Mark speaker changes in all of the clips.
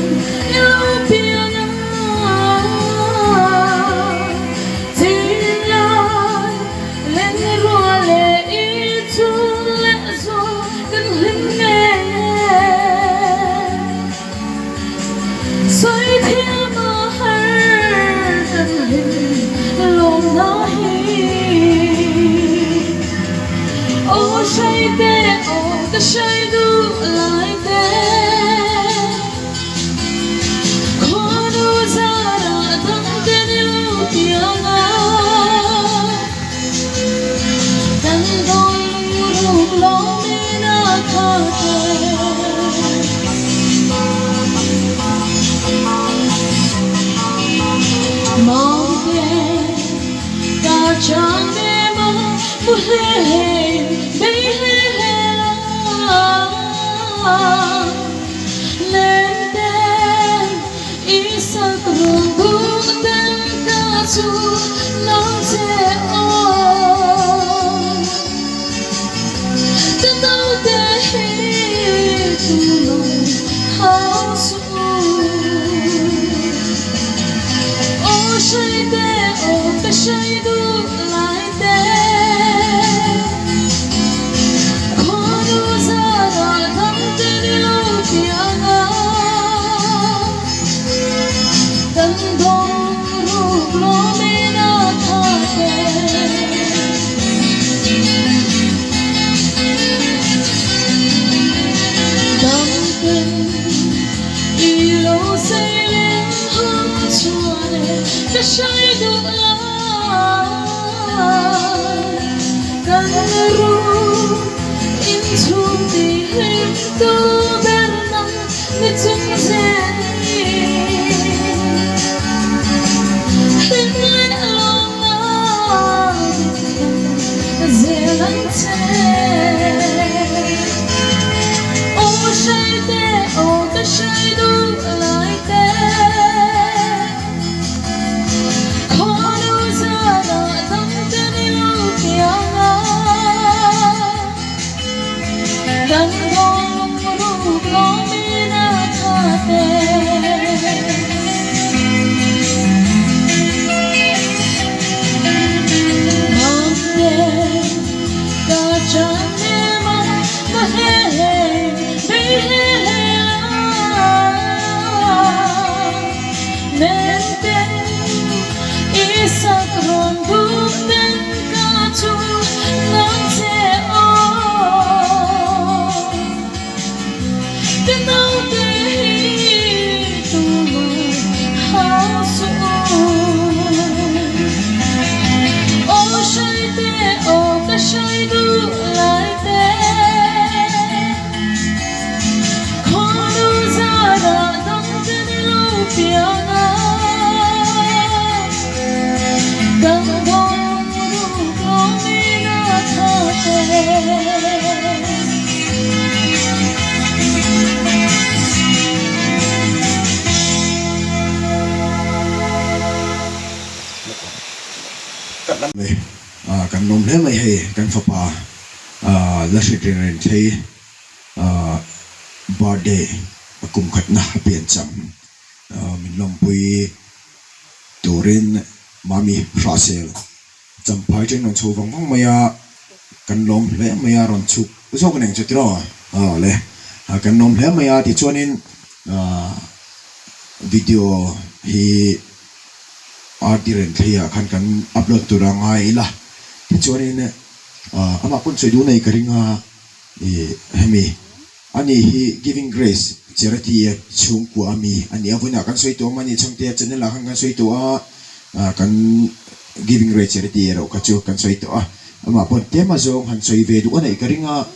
Speaker 1: I lo piang a. Thinlai len rual leh i chhung leh zual kan hlim ngei e. Sawi thiam a har kan hlim lawmna hi. Aw hrai te aw ka hrai duh lai te. Khuanu zarah dang te ni lo piang a. Kan dawn lung ruk lawmin a khat e. Mawite ka chang em a, mu hle hle in bei hle hle la. Lemten i sak run duh ten ka chu nang che aw. Ka naute hi tu lawng hau suh u. Aw hrai te aw ka hrai duh lai te. Khuanu zarah dam te ni lo piang a. Kan dawng ruk lawmin a tha te. Dam ten i lo sei leng hang chuan e ka hrai duh lai. Kan ru in chhung ti hlim tu ber nang ni chung zel i hlim leh lawm na dik zel ang che. Aw hrai te aw ka hrai duh lai te. Khuanu zarah dam te ni lo piang a. Kan dawng ruk lawmin a tha te. Mangte ka chan em a, ka hle hle bei hle hle la. Nen ten i sak rawn duh ten ka chu nang che aw. Ka naute hi tumah hau suh u. Aw hrai te aw ka hrai duh lai te. Khuanu zarah dang te ni lo piang a, kan dawng ruk lawmin a tha te.
Speaker 2: Kan lawm hle mai hei kan fapa la hrit reng reng thei. Birthday a kum khatna a pian cham min lawmpui turin Mami Hrahsel Champhai chen rawn chho vang vang mai a, kan lawm hle mai a rawn chhuk zawk a ni ang chu tiraw aw le kan lawm hle mai a tichuanin video hi RD Renthleiah khan kan upload tur a ngai ila tichuanin amah pawn sawi duh nei ka ring a. Ih hemi ani hi Giving Grace Charity a chhungkua ami a nia vawiinah kan sawi tawh ang mahni chhangte a channel ah khan kan sawi tawh a kan Giving Grace Charity erawh kha chu kan sawi tawh a amah pawn tlem azawng han sawi ve duh a neih ka ring a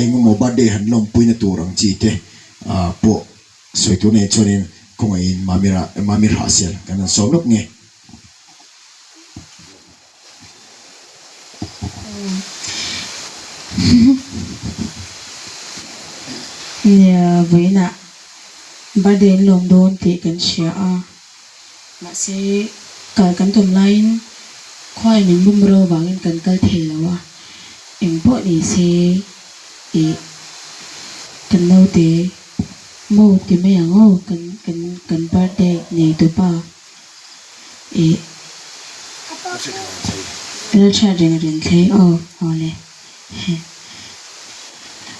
Speaker 2: engemaw birthday han lawmpuina tur ang chi te pawh sawi tur nei chuanin khawngaihin Mamira Mamir Hahsel kan han sawm lawk nge.
Speaker 3: Nia, vawiinah birthday an lawm dawn tih kan hria a, mahse kal kan tum laiin khuai min bum ro vangin kan kal thei lo a, engpawh ni se ih kan naute. Mo ti mai ang aw kan kan kan birthday nei tupa ih Lalchhiat reng rin thlei aw aw le he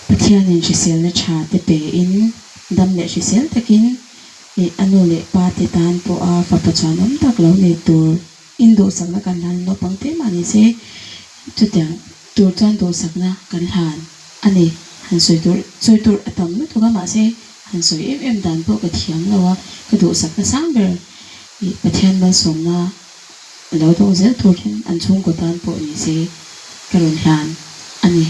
Speaker 3: Pathianin hriselna tha te pe in dam leh hrisel takin ih a nu leh pa te tan pawha fapa chuanawm tak lo nei tur in duhsakna kan hlan naupang te mah ni se chutiang tur chuan duhsakna kan hlan. A ni, han sawi tur sawi tur a tam lutuk a, mahse han sawi em em dan pawh ka thiam lo a, ka duhsakna sang ber ih Pathian malsawmna a lo dawng zel tur hian an chhungkaw tan pawh ni se ka rawn hlan a ni.